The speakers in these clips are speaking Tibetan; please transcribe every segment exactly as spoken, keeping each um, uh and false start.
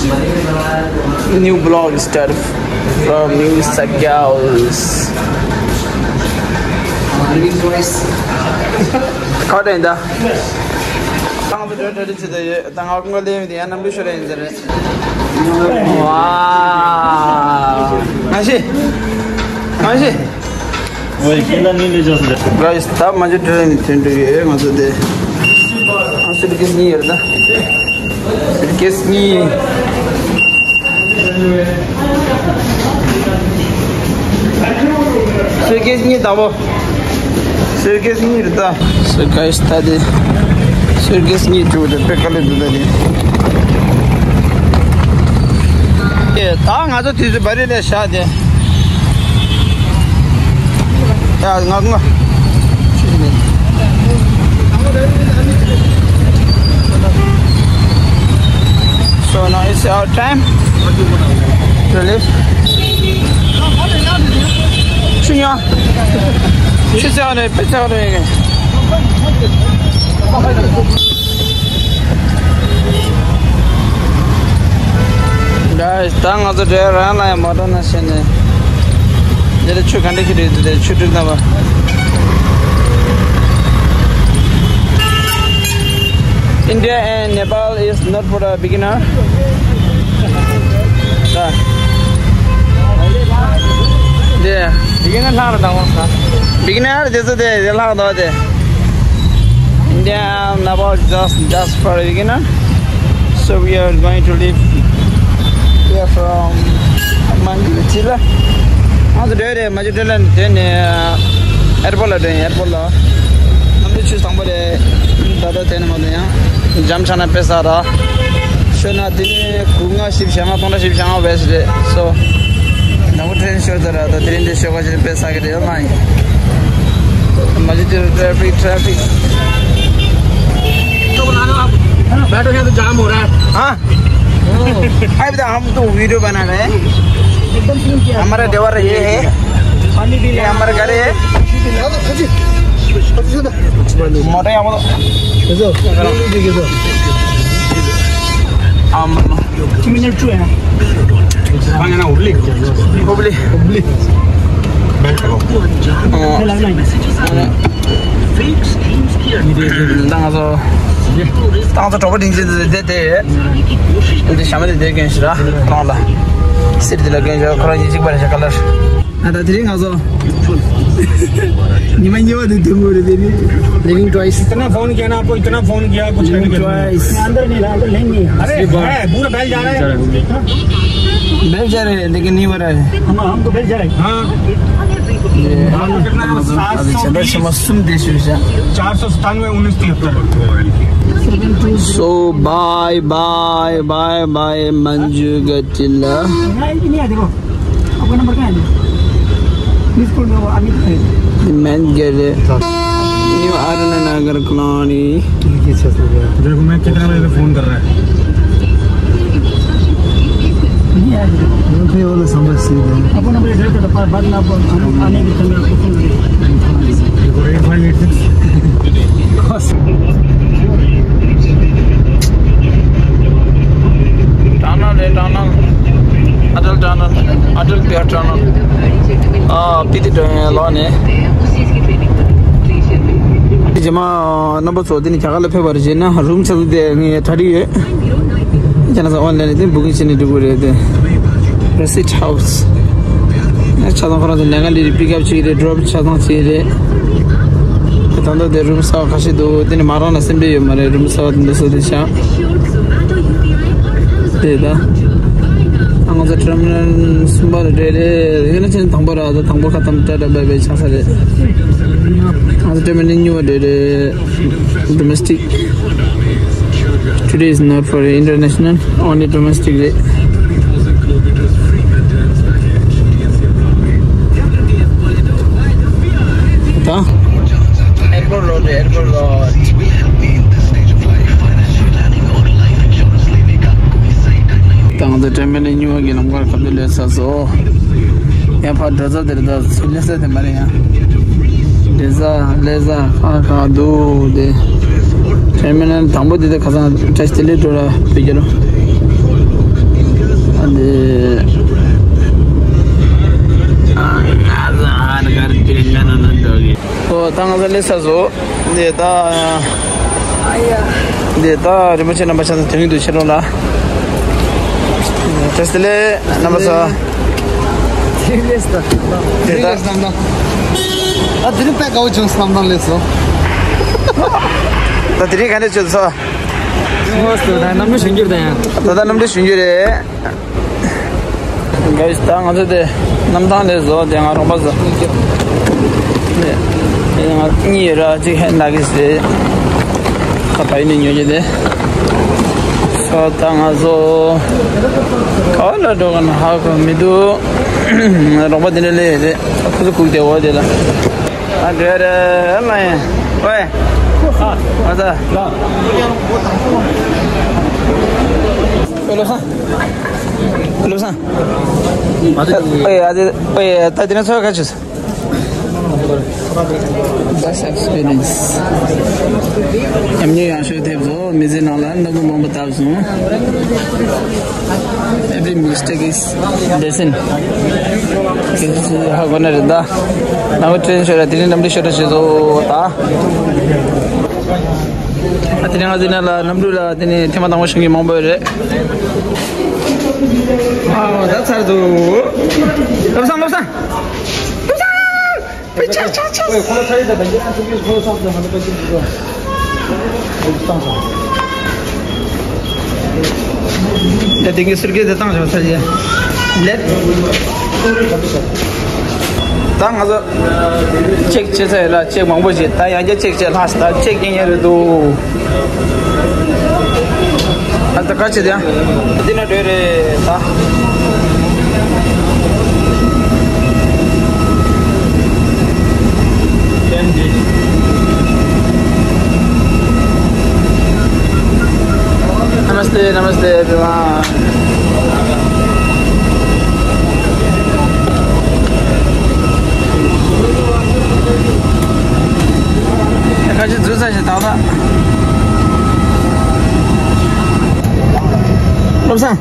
New vlog start from New Sagaos. ཁ་དྲན་ད། ཏང་དུ་གྲོས་གྲོས་བྱེད་དུ་ཡོད། ད་ང་ཀུན་ལས་ཡོད་དེ་ཡང་རྣམ་འགྲུལ་ཤོར་ཡིན་ཟེར། ཝ། ང་ཤི། ང་ཤི། ཝེ་ཁྱེད་ལ་ནི་ལས་ཅོ་སི་རེད། Guys, ད་མ་ཇུ་ཏྲེན་ཐོན་འགྲོ་ཡོད། ང་ཚོ་དེ། ཨ་སུ་ཏི་ཀེས་གཉིས་ཡོད་རེད་ད། སུ་ཏི་ཀེས་གཉིས། སུ་ཏི་ཀེས་གཉིས་དང་པོ། སུ་ཏི་ཀེས་གཉིས་རེད་ད། སུ་ཏི་ཀེས་ད་དེ། སུ་ཏི་ཀེས་གཉིས་བཅུག་དེ་པེ་ཀ་ལ་འདུག་ད་དེ། ཨེ་ད་ང་ཚོ་དུས་ཚོད་བ་རི་ལས་བཞག་དེ། ཡ་ང་ང་། So now it's our time to leave. ཆུ་ཡང་། ཆུ་ཚ་རེད། དཔེ་ཚ་རེད། Guys, ད་ང་ཚོ་འདྲེ་རང་ལ་ཡང་མོ་ཊ་ནང་བྱས་ནས། འདི་ལ་ཆུ་ག་འདྲ་ཁྱེར་ཡོད་དེ། ཆུ་དྲུག་ཙམ་པ། India and Nepal is not for a beginner. ད། འདི། Beginner ལྷག་རེད་ད་འོང་ས། Beginner དེ་ཚོ་དེ་ལྷག་འདུག་དེ། India, Nepal just, just for a beginner. So we are going to leave here from Manjula. ང་ཚོ་འགྲོ་རེད། མ་ཇུ་ཏྲེན་ལ་དེ་ནས་ཨེར་པོར་ལ་འགྲོ་ཡིན། ཨེར་པོར་ལ། གནམ་གྲུ་ཆུ་དང་པོ་རེད། ད་ལྟ་དེ་ནས་མ་འདུག་ཡང་འཇམ་ཆགས་ན་དཔེ་ཟ་ར། ཤོད་ན་དེ་ནས་དགུ་ལྔ་བཞི་བཞི་ལྔ་སྟོང་ཕྲག་བཞི་བཞི་ལྔ་བས་རེད། So ནམ་གྲུ་ཏྲེན་ཤོར་ད་ར། ད་དེ་རིང་འདི་ཤོད་ག་ཞིག་དཔེ་ཟ་གི་རེད། ཨོ་མའི། མ་ཇུ་ཏྲེན་ཊ་ཕིག་ཊ་ཕིག बैठो, यहाँ तो जाम हो रहा है। हाँ। अभी तो हम तो वीडियो बना रहे हैं। हमारा ड्राइवर ये है। ये हमारा गाड़ी है। मोटर यहाँ बोलो। कैसे? कैसे? हम क्रिमिनल टू है। हुबली। हुबली। बैठ जाओ। हाँ। ད་ང་ཚོ། ད་ང་ཚོ་གྲོགས་པོ་སྒྲིང་ཆེན་དེ་དེ། འདི་ཞྭ་མོ་དེ་དེ་གྱོན་ཞིག་ར་ནང་ལ། སིར་དེ་ལ་གྱོན་ཞིག་ཁོ་རང་གཉིས་གཅིག་པ་རེད་ཤག་ཀ་ལར། ཨ་ད་དེ་རིང་ང་ཚོ། ཉི་མ་གཉིས་པ་དེ་དེ་མོ་རེད་དེ་ནི། Living twice. इतना फोन किया ना आपको, इतना फोन किया, कुछ नहीं किया। Living twice. अंदर नहीं रहा, अंदर नहीं है। अरे, है, पूरा बैल जा रहा है। बैल जा रहे हैं, लेकिन नहीं भरा है। हम, हमको बैल जा रहा है। हाँ। ये, हाँ, कितना है? सात सौ बीस। चार सौ सत्तानवे, उन्नीस तिहत्तर। So bye bye bye bye, Manju Gatila. नहीं, नहीं, देखो। आपका नंबर क्या है? मिस कॉल में वो अभी तो है। Manju Gatila. New Arunanagar Colony. देखो, मैं कितने बजे से फोन कर रहा है। नहीं आया। वो भी वाला समझ सीधे। आपका नंबर है, तो बाद में आपको आने की समय आपको फोन करेंगे। देखो, eight five eight six। Tunnel, eh, tunnel. Atal tunnel. Atal Bihar tunnel. Ah, piti tunnel lo ne. རྗེས་མ་རྣམ་པ་ཚོ་འདི་ནས་རྒྱ་གར་ལ་ཕེབས་པར་བྱས་ན་རུམ་ཆ་ཚང་དེ་ངས་གྲ་སྒྲིག་ཡོད། ཁྱེད་རང་ཚོ་ཨོན་ལན་ནས་དེ་བུ་ཀིང་བྱས་ནས་འགྲོ་དགོས་རེད་དེ། Receipt House། ཆ་ཚང་ཁོ་རང་ཚོ་ལས་ཀ་ལས་རེད། པིག་ཨབ་བྱེད་ཀྱི་རེད། ཌོབ་ཆ་ཚང་བྱེད་ཀྱི་རེད། ད་ལྟ་དེ་རུམ་གསར་པ་ཁ་ཤས་འདུག་དེ་ནི་མ་རང་ལ་སེམས་ཁྲལ་ཡོད་མ་རེད། རུམ་གསར་པ་དེ་འདྲ་བཟོ་དེ་ཤག་དེ་ད། ད་ང་ཚོ་ཊར་མི་ནལ་གསུམ་པ་རེད་རེད། ཡིན་ན་ཅན་དང་པོ་ར། ད་དང་པོ་ཁ་ཐམ་ཊ་ཊ་བྷའི་བྷའི་ཆགས་ས་རེད། ང་ཚོ་ཊར་མི་ནལ་གཉིས་པ་རེད་རེད། Domestic. Today is not for international, only domestic རེད། ད། Airport road, airport road. ད་ང་ཚོ་ཊར་མི་ནལ་གཉིས་པ་གི་ལམ་ཁར་ཁ་བརྡ་སླེབས་ཚར་སོང་། ཡང་ཕར་འགྲོ་ས་དེར་ད་སླེབས་ས་དེ་མ་རེད་ཡ། སླེབས་ས་སླེབས་ས་ཁ་ཁ་འདུག་དེ། ཊར་མི་ནལ་དང་པོ་དེ་ད་ཁ་སང་ཊེ་སི་ཊི་ལེ་འགྲོ་ར་བོད་རྒྱལ་ལོ། ད་ང་ཚོ་སླེབས་ཚར་སོང་། འདི་ད། འདི་ད་རིན་པོ་ཆེ་རྣམ་པ་ཆ་ཚང་དེ་རིང་དུ་ཕྱིར་ལོག་ལ། བཀྲ་ཤིས་བདེ་ལེགས་རྣམ་པ་ཚོ། དེ་རིང་ལས་ད། དེ་རིང་ད། ལས་བསམ་དང་། ད་དེ་རིང་དཔེ་དགའ་བོ་བྱུང་བསམ་དང་ལས་སོ། ད་དེ་རིང་ག་འདྲ་བྱུང་སོང་། ཨོ་སོ་ད་གནམ་གྲུ་ཞོན་རྒྱུ་རེད་ད་ཡང་། ད་ད་གནམ་གྲུ་ཞོན་རྒྱུ་རེད། ག་ད་ང་ཚོ་དེ་གནམ་ཐང་ལས་བཟོ་དེ་ང་རོགས་པ་བཟོ། དེ་ང་གཉིས་ཡོད་ར་གཅིག་ཧན་ད་གི་ཟེར། ད་བའི་ནས་ཉོ་རྒྱུ་དེ། སོ་ད་ང་ཚོ་ག་བ་ལ་འགྲོ་ག་ན་ཧ་གོ་མི་འདུག་རོགས་པ་དེ་འདྲ་ལས་རེད། ཁོ་ཚོ་གུག་དེ་འོ་དེ་ལ། ཨ་འདྲ་རེད་ལ་ཡིན། ཝེ། ཨ་ད། ཨེ་ལོ་སང་། ལོ་སང་། ཨེ་ཨ་དེ་ཨེ་ད་དེ་ན་ཚོ་ག་ཆུ། Best experience. ཉམས་མྱོང་ཡག་ཤོས་ཐེབས་སོང་། མི་ཚེ་ནང་ལ་སྣ་ཁུག་མང་པོ་བཏབ་སོང་། Every mistake is lesson. ཧ་གོ་ན་རེད་ད། ནང་ཁུལ་ཤོད་ར་དེ་ནས་གནམ་གྲུ་ཤོད་ར་བྱེད་སོང་ད། ཨ་དེ་ནས་ང་ཚོ་ན་ལ་གནམ་གྲུ་ལ་དེ་ནས་ཐེངས་མ་དང་པོ་ཞོན་མཁན་མང་པོ་ཡོད་རེད། ཨ་ད་ཚར་འདུག་ལོ་བཟང་ལོ་བཟང་། ལོ་བཟང་། པེ་ཆག་ཆག་ཆག་ད་དེང་གི་ཟུར་གི་དེ་བཏང་བཞག་ས་ཡ། ལེད། ད་ང་ཚོ་ཅེག་བྱེད་ཚར་ཡོད་ལ་ཅེག་མང་པོ་བྱེད། ད་ཡང་བསྐྱར་ཅེག་བྱེད་ལྷག་ད་ཅེག་རྐྱང་རྐྱང་རེད་འདུག་ཨ་ད་ག་བྱེད་དེ་ཡང་འདི་ན་འགྲོ་རེད་ད། Namaste, namaste everyone. ཁ་ཆེ་འཛུལ་ས་ཞིག་ད་ད། བློ་བཟང་།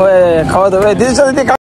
ཨོའེ་ཁ་བ་དོ་ཨེ་འདི་ཆ་འདི་ཁ།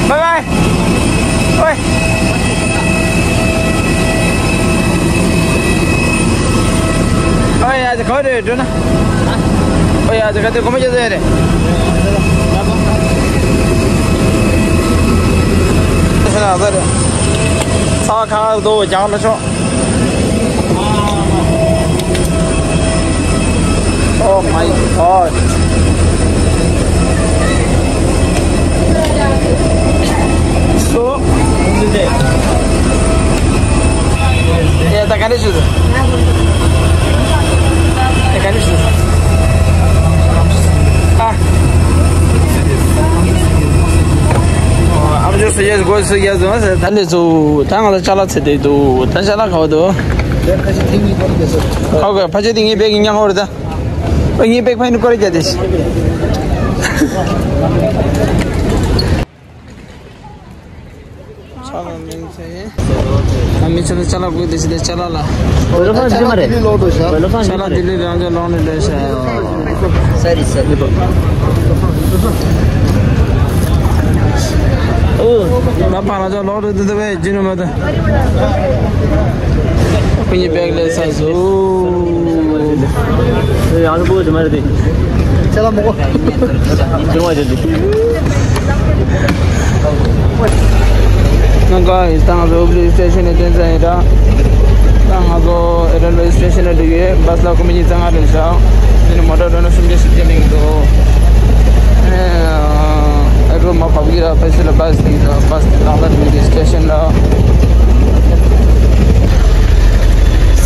Bye bye. Oi. འགྲོ་ན། ཨོ་ཡ། དེ་ག་དེ་གོམ་པ་རྒྱག་ཟེར་རེད། ཚ་ཁ་དོ་རྒྱང་ལ་ཤོག Oh my god. So, yeah, the condition. The condition. Ah. I'm just, yes, go, so yes, no. ད་ནི་ཚོ་ད་ང་ལ་ཅ་ལག་ཚེ་དེ་འདུག་ད་ཅ་ལག་ག་བ་འདུག་ཁ་ཆེ་ཐིང་ནི་ཀོར་རྒྱ་སོ། ཨོ་ཁེ། ཕ་ཆེ་ཐིང་ངའི་བེག་ཉག་ཧོར་ད། ངའི་བེག་ཕ་ནི་ཀོར་རྒྱ་དེ། ཅ་ལག་མིན་ཚེ། ཨ་མི་ཚེ་ད་ཅ་ལག་དགོས་དེ་ཞིག་དེ་ཅ་ལག་ལ། བོད་ལོ་ཕང་ཅི་མ་རེད། བོད་ལོ་ཕང་ཅི་མ་རེད། ཅ་ལག་ལྡི་ལི་རང་ཅག་ལོང་ནས་ལས་ཤ། སར་སར། ཨོ། ང་ཕ་ལ་ཅག་ལོག་རེད་དེ་དེ་བས་ཇི་ནུ་མ་ད། ཁོ་གཉིས་བེག་ལས་ས་སུ། ཡང་ལ་པོ་དེ་མ་རེད་དེ། ཁྱེད་ལ་མོ། ཅི་མ་རེད་དེ། ང་ག་ཡིན་ད་ང་ཚོ་ཧུབ་ལི་སི་ཊེ་ཤན་ནས་ཐོན་ཚར་ཡིན་ད། ད་ང་ཚོ་རེལ་ཝེ་སི་ཊེ་ཤན་ལ་འགྲོ་གི་ཡོད། བྷ་སི་ལ་ཁོ་མི་གཉིས་རྩ་ལྔ་རེད་ཤག་དེ་ནི་མོ་ཊ་འགྲོ་ན་སུམ་བརྒྱ་བཞི་བརྒྱ་ལེན་གྱི་འདུག་ཨེ་ཨ་རོ་མ་བབས་ཀྱི་ར། ཕ་སི་ལ་བྷ་སི་དེ་གི་ད་བྷ་སི་དེ་ནང་ལ་འགྲོ་གི་སི་ཊེ་ཤན་ལ།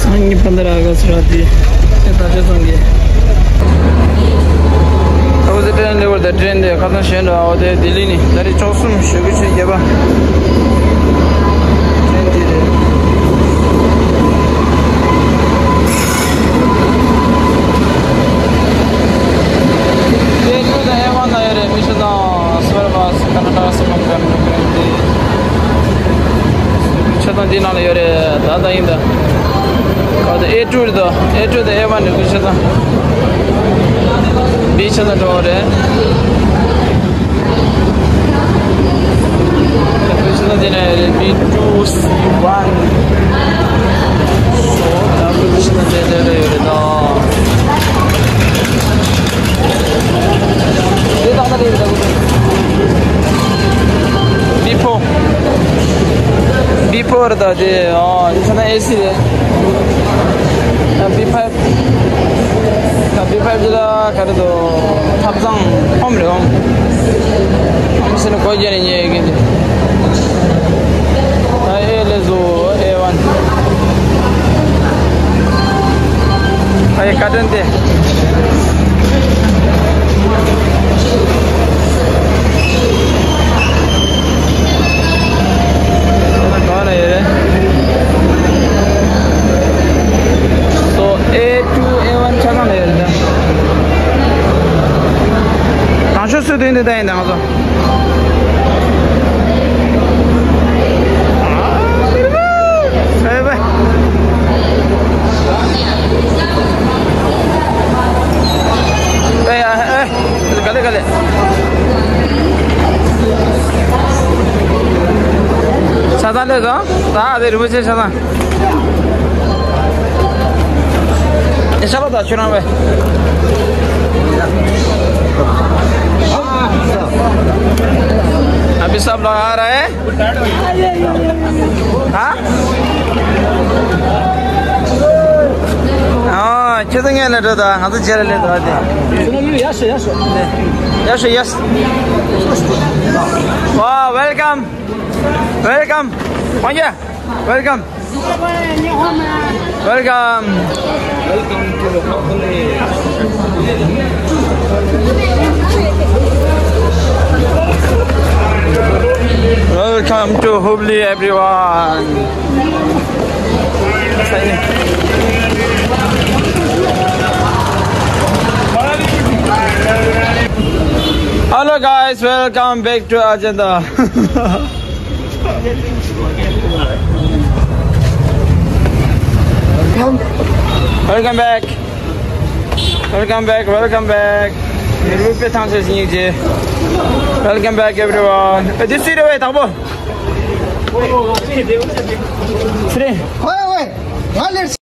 སང་ཉིན་ཕ་འདི་ར་ག་སི་ར་དེ་དེ་ད་ཆ་སང་གི། ཨོ་ཟི་ཊེན་ལེ་བར་ད་ཊེན་དེ་ཁ་སང་གཞན་འདྲ་ཨོ་དེ་ལྡི་ལི་ནི་ད་རེས་ཆོག་གསུམ་ཞུ་གི་ཆུ་རྒྱབ་པ། ཊེན་དེ་རེད། དེ་ནུ་ད་ཨེ་ཝན་ན་ཡོད་རེད། མི་ཤི་དང་སུ་བར་བ་སི་ཀ་ན་ཊ་ཀ་སི་མ་ག་ན་ཊ་ཀ་རེད་དེ། ཆ་ཚང་འདི་ནང་ལ་ཡོད་རེད། ད་ད་ཡིན་ད། ཨེ་ཊུ་རེད་དོ། ཨེ་ཊུ་དང་ཨེ་ཝན་རེད། ཆ་ཚང་བི་ཆ་ཚང་འགྲོ་བ་རེད། བི་ཆ་ཚང་འདི་ནས་རེད། བི་ཊུ་སི་ཝན། སོ་ད་བི་ཆ་ཚང་འདི་ནས་རེད་ཡོད་རེད་ད། དེ་དག་ན་རེད་ད། བི་ཕོར། བི་ཕོར་རེད་ད་དེ། ཨ་དེ་ཚོ་ན་ཨེ་སི་རེད། ཨ་བི་ཕའིབ། ཨ་བི་ཕའིབ་དེ་ལ་ག་རེ་འདུག་ཐབ་ཚང་ཧོམ་རེད། ཧོམ། ཧོམ་ཟེར་ན་གོ་རྒྱུ་ནི་ཉེ་གི་དེ། ཨ་ཨེ་ལེ་བཟོ་ཨེ་ཝན། ཨ་ཡེ་ཀ་ཊན་དེ། ག་ན་ཡོད་རེད། སོ་ཨེ་ཊུ་ཨེ་ཝན་ཆ་ཚང་ལ་ཡོད་རེད་ད། དང་ཤོས་སུ་དུས་འདི་ད་ཡིན་ད་ང་ཚོ། ཨེ་ཝེ། ཨེ་ཡ་ཨེ། ག་ལེ་ག་ལེ། ཆ་ཚང་ལས་སོང་། ད་དེ་རི་མོ་ཆེ་ཆ་ཚང་། ཨེ་ཤ་ལོ་ད་ཁྱོད་རང་བས། ཨ་བི་སབ་ལོ་ཨ་ར་ཨེ། ཧ། ཨ་ཁྱེད་ཚོ་ངས་ལས་འགྲོ་ད། ང་ཚོ་རྗེས་ལ་ལས་འགྲོ་ད། ཡ་ཤོ་ཡ་ཤོ། ཡ་ཤོ་ཡ་ཤོ། ཝ་ཝེལ་ཀམ། ཝེལ་ཀམ། ཝང་ཡ། ཝེལ་ཀམ། ཝེལ་ཀམ། Welcome to Hubli. Welcome to Hubli, everyone. Hello guys, welcome back to Agenda. Welcome back. Welcome back, welcome back. Welcome back, everyone. Uh, this is the way, Tangbo. Three.